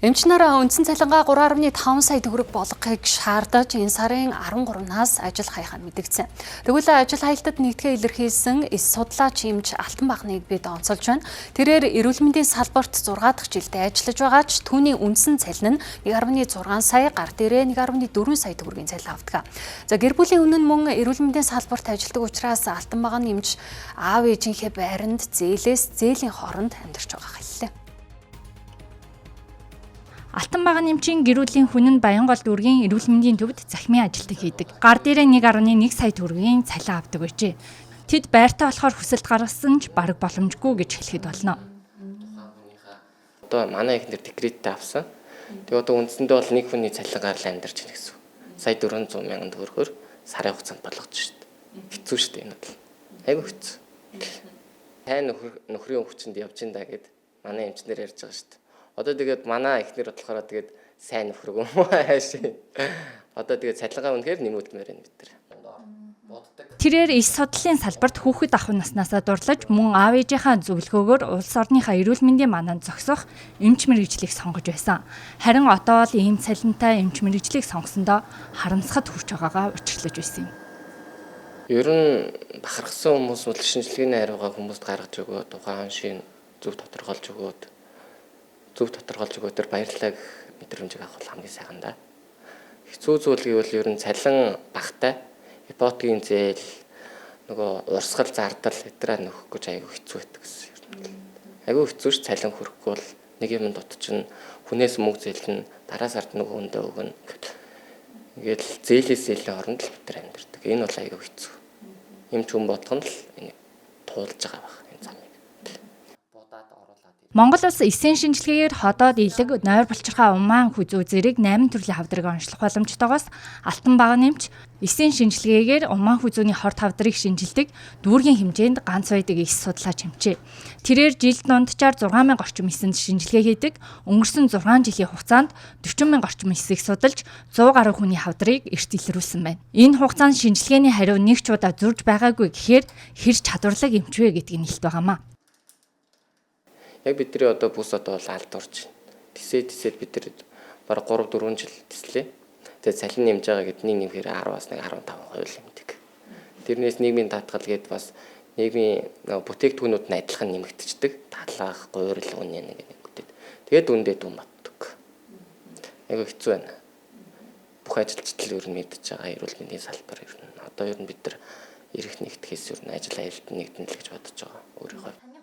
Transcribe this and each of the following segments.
Эмч нар үндсэн цалингаа 3.5 сая төгрөг болгохыг шаардаж энэ сарын 13-наас ажил хаяхаа мэдэгдсэн. Тэгвэл ажил хаялтад нэгдэхээ илэрхийлсэн эс судлаач эмч Алтан Баганыг бид онцолж байна. Тэрээр эрүүл мэндийн салбарт 6 дахь жилдээ ажиллаж байгаа ч түүний үндсэн цалин нь 1.6 сая, гар дээрээ 1.4 сая төгрөгийн цалин авдаг. За, гэр бүлийн үнэн мөн эрүүл мэндийн салбарт ажилладаг учраас Алтан Баган эмч аав ээжийнхээ байранд зээлээс зээлийн хооронд амьдарч байгаа хэллээ. Алтан Баган эмчийн гэр бүлийн хүн нь Баянгол дүүргийн эрүүл мэндийн төвд захимын ажилтан хийдэг. Гар дээрээ 1.1 сая төгрөгийн цалин авдаг байжээ. Тэд байртай болохоор хүсэлт гаргасан ч бараг боломжгүй гэж хэлэхэд болно. Одоо манай эхнэр декреттэй авсан. Тэгээ одоо үндсэндээ бол нэг хүний цалингаар л амьдарч байна гэсэн. Сая 400 мянган төгрөгөөр сарын хугацаанд болгож шít. Хэцүү шít энэ бол. Айгүй хэцүү. Сайн нөхрийн өвчнөд явж ин да гэд манай эмчнэр ярьж байгаа шít. Одоо тэгээд манай эхнэр болохоор тэгээд сайн нөхрөг юм уу хаашаа. Одоо тэгээд цалингаа үнэхээр нэмэгдмээр байна бид нар. Тэрээр иш судлалын салбарт хүүхэд ахуй наснаасаа дурлаж мөн аав ээжийнхаа зөвлөгөөгөөр улс орныхаа эрүүл мэндийн мананд зогсох эмч мэргэжлийг сонгож байсан. Харин одоо л ийм цалинтай эмч мэргэжлийг сонгосондоо харамсахад хүрч байгаагаа учирлаж байсан юм. Ер нь бахархсан хүмүүс бол шинжилгээний хариугаа хүмүүст гаргаж өгөөд, тухайн шин зөв тодорхойлж өгөөд тэр баярлалаа гэх мэдрэмжийг авах бол хамгийн сайхан да. Хэцүү зүйл гэвэл ер нь цалин багтай, ипотекийн зээл, нөгөө урсгал зардал эдраа нөхөх гэж айгүй хэцүү байдаг гэсэн юм. Айгүй хэцүү ш, цалин хүрэхгүй бол нэг юм дот чинь хүнээс мөнгө зээлнэ, дараа сард нөгөө хүндээ өгнө. Ингээл зээлээс зээлийн оронд л бид нар амьдардаг. Энэ бол айгүй хэцүү. Эмч хүн болгоно л энийг туулж байгаа байх энэ замыг. Монгол улс эсийн шинжилгээгээр ходоод, элэг, нойр булчирхай, умаан хүзүү зэрэг 8 төрлийн хавдрыг онцлох боломжтойгоос Алтан Баган эмч эсийн шинжилгээгээр умаан хүзүүний хорт хавдрыг шинжилдэг дүүргийн хэмжээнд ганц байдаг эс судлаач эмчээ. Тэрээр жилд дунджаар 6000 орчим эсэнд шинжилгээ хийдэг. Өнгөрсөн 6 жилийн хугацаанд 40,000 орчим эсийг судалж 100 гаруй хүний хавдрыг эрт илрүүлсэн байна. Энэ хугацаанд шинжилгээний хариу нэг ч удаа зурж байгаагүй гэхээр хэр чадварлаг эмч вэ гэдгийг хэлт байгаамаа. Яг бидний одоо бүс одоо бол алд орж байна. Тисээд бид нар бараг 3 4 жил тислээ. Тэгээд цалин нэмж байгаа гэд нэг нэмэхээр 10-аас 15% л нэмдэг. Тэрнээс нийгмийн даатгал гээд бас нийгмийн бүтээгдэхүүнүүд нь адилхан нэмэгдчихдэг. Талах, гуйрал, үн нэг нэмэгдээд. Тэгээд үндэ дүн батдаг. Айгүй хэцүү байна. Бүх ажилчид л ер нь мэдж байгаа эрүүл мэндийн салбар ер нь. Одоо ер нь бид нар эрх нэгтгэхээс ер нь ажил аюулт нэгдэн л гэж бодож байгаа өөрийнхөө.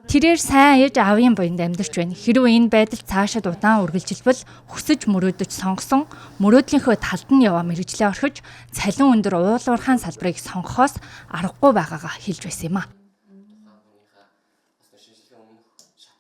Тэрээр сайн аяж аавын буянд амьдарч байна. Хэрвээ энэ байдал цаашид удаан үргэлжилбэл хүсэж мөрөөдөж сонгосон мөрөөдлийнхөө талд нь яваа мэргэжлээ орхиж цалин өндөр уул уурхайн салбарыг сонгохоос аргагүй байгаагаа хэлж байсан юм а.